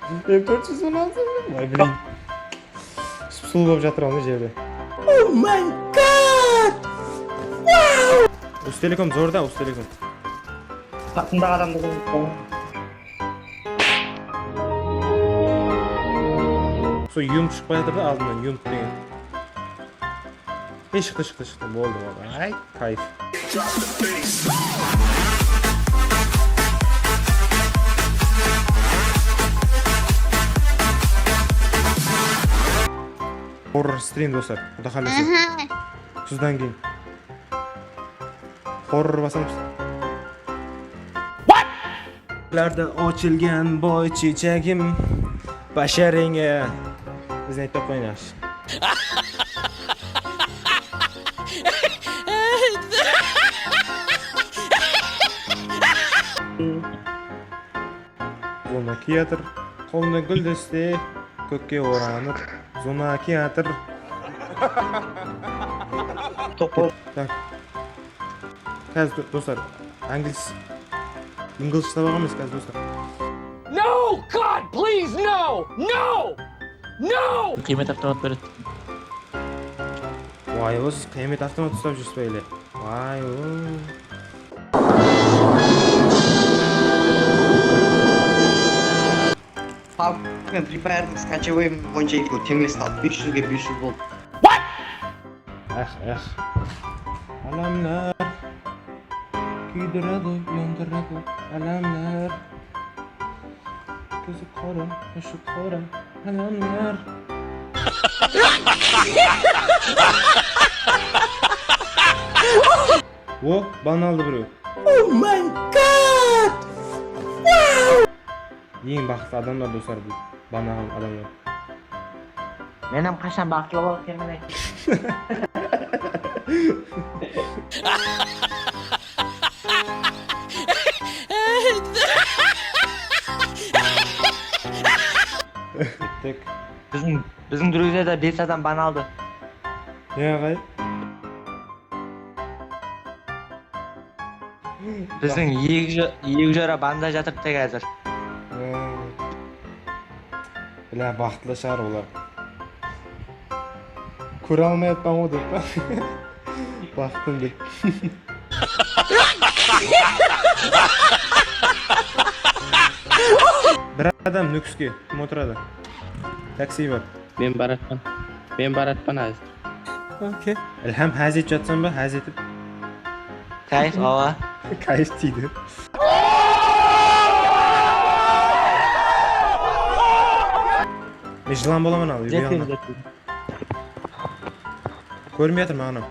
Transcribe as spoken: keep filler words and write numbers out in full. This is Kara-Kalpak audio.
M tórt júz on altı. Vay, блин. Sup-sulıw bolıp jatır ol jerde. Oh my God! Wow! Uztelekom zor da, Uztelekom. Qasımdaǵı adamdı bilmeymen. Sol yump shıqpay atır da aldımnan, yump degen. Ey, shıqtı, shıqtı, shıqtı. Boldı, boldı. Ay, kayf. Horror stream, doslar. Quda qálese. Aha. Tuzdan keyin. Horror basamız. What? Larda ochilgan boy chechagim, basharenge. Bizni aytpay qoyıńız. Zona kiyatır, qolında gúldeste, kókke oranıp. Zona kiyatır. Toqıl. Tak. Házir, do-, doslar, anglis, English sabaq emes házir, doslar. No, God, please, no! No! No! Qıymet avtomat beredi. Vay, o siz qıyamet avtomat uslap júrsiz be ele? Vay, o. Pubg penen Free Fire'dıń skachevıy boyınsha ekewin teńlesip aldı. Bes júzge bes júz boldı. What? Eh, eh. Alamlar. Kúydiredi, uyandıradi. Alamlar. Kózi qora, ushı qora. Alamlar. O, ban aldı birew. Oh my God! Wow! Eń baxıtlı adamlar, doslar, bul ban alǵan adamlar. Men hám qashan baxıtlı bolıp kelmen ayt. Tek. Biziń, biziń Druziyada bes adam ban aldı. Ne, aǵay? Biziń eki ja-, eki jara banda jatırdı tek házir. Hmm. Bilá, baxıtlı shıǵar olar. Kóre almay atpan ǵoy dep pa? Baxtın dep. Bir adam Nókiske kim otıradı? Taksi bar. Men baratpan. Men baratpan házir. Okey. Ilham, ház etip jatsań ba? Ház etip. Kayf, awa. Kayf deydi. Men jılan bolaman al, jetpeydi, jetpeydi. Kórinbey atır maǵan.